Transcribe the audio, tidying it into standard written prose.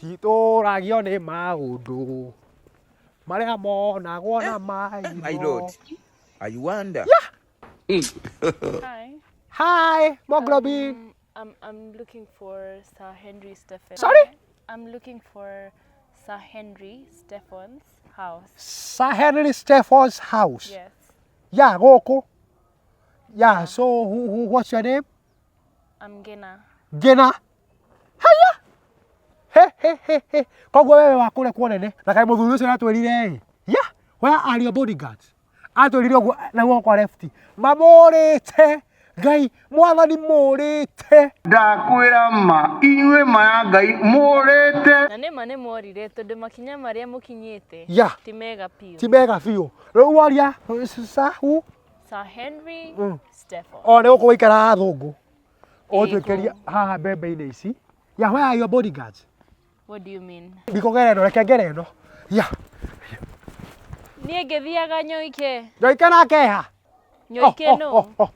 Titũragio nĩ maũndũ marĩa monagwo na My maitho. lord, I wonder. Hi. Hi, Moglobin. I'm looking for Sir Henry Stephen. Sorry? I'm looking for Sir Henry Stephen's house. Sir Henry Stephen's house. Yes. Yeah, gũkũ. Yeah, so what's your name? I'm Gina. Ngĩna. Haya. He he he he. Koguo wewe wa kũrĩa kuonene na kaĩ mũthuri ũcio aratwĩrire ĩ. Yeah, where are your bodyguards? Atwĩrire ũguo na guoko kwa left. Mamũrĩte. Ngai, mwathani mũrĩte. Ndakwĩra ma, inyuĩ ma ya Ngai mũrĩte. Na nĩ ma nĩ morire tondũ makinya marĩa mũkinyĩte ti mega biũ. Ti mega biũ. Rĩu waria sahu Sir Henry Stephen. O nĩ gũkũ gũikaraga athũngũ. Ũgũtuĩkĩria Ĩĩ. Haha mbembe-inĩ ici. Yeah, where are your bodyguards? What do you mean? Ndikũgera ĩno, reke ngere ĩno. Yeah. Niĩ ngĩthiaga nyoike. Nyoike nake ha? Nyoike Oh, no. oh, oh,